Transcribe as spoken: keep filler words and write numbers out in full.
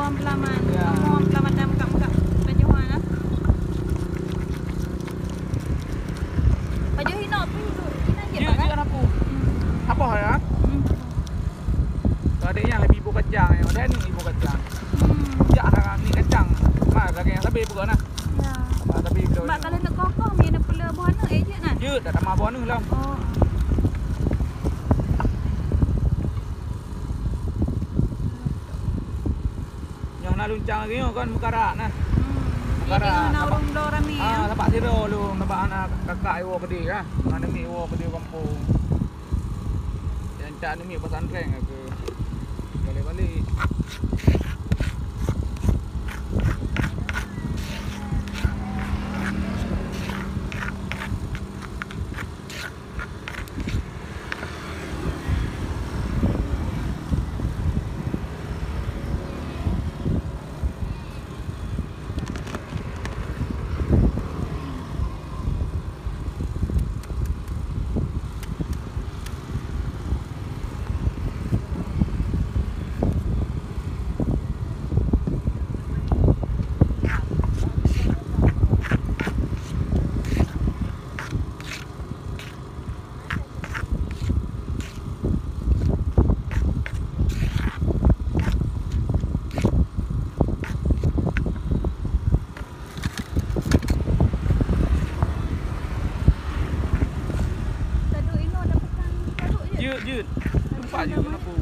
Peulaman. Ya. Oh, peulaman dan mekak-mekak baju hana. Baju hina pun hina je, Pak, kan? Jeuet, jeuet, Apu. Hmm. Apa ya? Hmm. Kalau ada yang lebih ibu kacang, yang ada ni ibu kacang. Hmm. Jak hara ni kacang. Ma, lagi yang lebih bukan nah. Ya. Ma, tapi bila sebab kalau nak kokoh, ni nak pula buah aneuk, eh, je nah. Jeuet, tak tambah buah aneuk lah. Oh. Nyoe na luncang lagi nyoe kan meukarak nah. Hmm. Meukarak. Jadi, na ureueng bloe ramé, ah, ya? Sabab sidroe lôn, sabab aneuk kakak iwoe keudeh, ah. Aneuk miet iwoe keudeh gampông. Nyang cak aneuk miet pesantren ke. Balik-balik. Jeuet, jeuet. Tumpah jeuet, kenapa?